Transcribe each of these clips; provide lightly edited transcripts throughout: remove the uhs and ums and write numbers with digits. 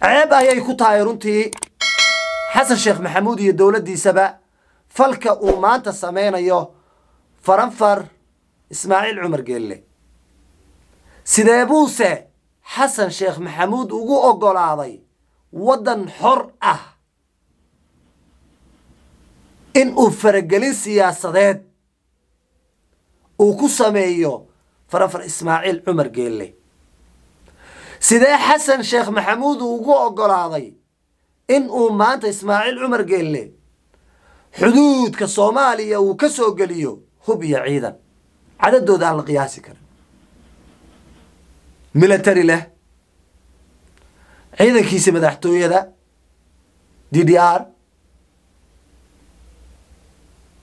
Ceeb ayay ku tahay runtii Xasan Sheekh Maxamuud iyo dowladdiisaba falka uu maanta sameynayo Faranfar Ismaaciil Cumar Geelle. Sidee buuse Xasan Sheekh Maxamuud ugu oggolaaday waddan xor ah in uu faragelin siyaasadeed uu ku sameeyo Faranfar Ismaaciil Cumar Geelle? Sidee Xasan Sheekh Maxamuud ugu oggolaaday in uu maanta Ismaaciil Cumar Geelle xuduudka Soomaaliya uu ka soo geliyo hub iyo ciidan cadadooda aan la qiyaasi karin, military leh, ciidankiisa madaxtooyada DDR,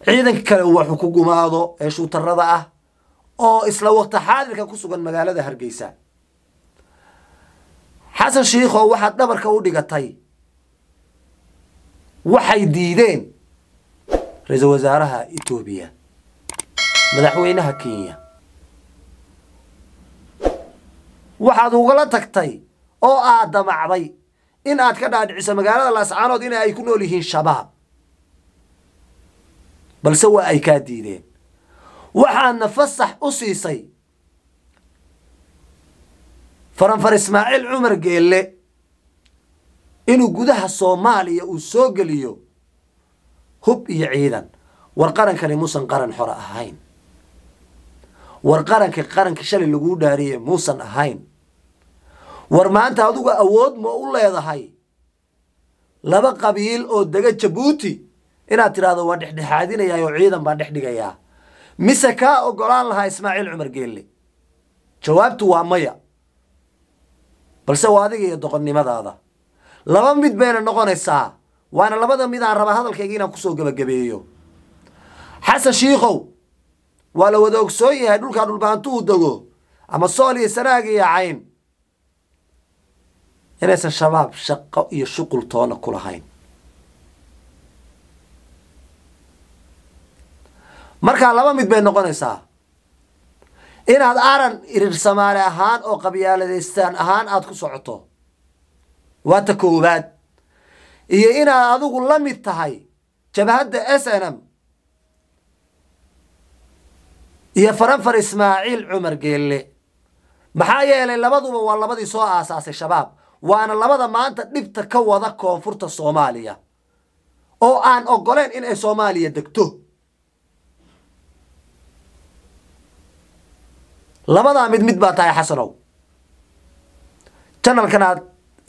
ciidanka kale waxuu ku gumaado ee shuutarada ah oo isla waqti xaadirka ku sugan magaalada Hargeysa? Xasan Shiikhow, waxaad dhabarka u dhigatay waxay diideen ra-iisul wasaaraha Etoobiya, madaxweynaha Kenya. Waxaad ugala tagtay oo aad damacday in aad ka dhaadhiciso magaalada Laascaanood in ay ku nool yihiin Shabaab, balse waa ay kaa diideen. Waxaadna fasax u siisay Faranfar Ismaaciil Cumar Geelle inuu gudaha Soomaaliya uu soo geliyo hub iyo ciidan. War qarankani muusan qaran xora ahayn. War qaranka qaranka shalay laguu dhaariyey muusan ahayn. War maanta adigu awood ma u leedahay laba qabiil oo dega Jabuuti inaad tidhaahdo waa dhexdhexaadinayaa oo ciidan baan dhex dhigayaa? Mise kaa ogolaan lahaa Ismaaciil Cumar Geelle? Jawaabtu waa maya. Balse waa adiga iyo doqonnimadaada. Laba mid bayna noqonaysaa, waana labada mid aan rabaa hadalkayga inaan kusoo gebagabeeyo. Xasan Shiikhow, waa la wada ogsoon yahay dhulkaa Dhulbaantu uu dego ama Sool iyo Sanaag iyo Cayn inaysan Shabaab shaqo iyo shuqul toona ku lahayn. Markaa laba mid bay noqonaysaa: inaad aran Irir Samaali ahaan oo qabyaaladaystaan ahaan aada ku socoto, waa ta koowaad, iyo inaad adigu la mid tahay jabhadda SNM iyo Faranfar Ismaaciil Cumar Geelle. Maxaa yeelay, labaduba waa labadii soo aasaasay Shabaab, waana labada maanta dhibta ka wada koonfurta Soomaaliya oo aan ogoleen in ay Soomaaliya degto. Labadaa mid mid baa tahay, Xasanow. Channelkan aad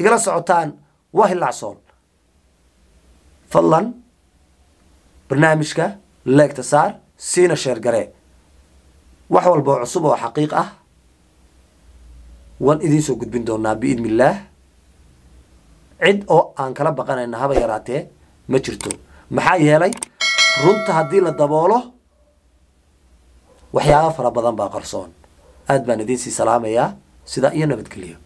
igala socotaan waa Hilaacsool. Fadlan barnaamijka like-ta saar, siina share garee. Wax walba oo cusub oo xaqiiq ah waan idiin soo gudbin doonaa biidni illaah. Cid oo aan kala baqanayna haba yaraatee ma jirto, maxaa yeelay runta haddii la daboolo waxyaaba fara badan baa qarsoon. Aad baan idiin sii salaamayaa. Sidaa iyo nabadgelyo.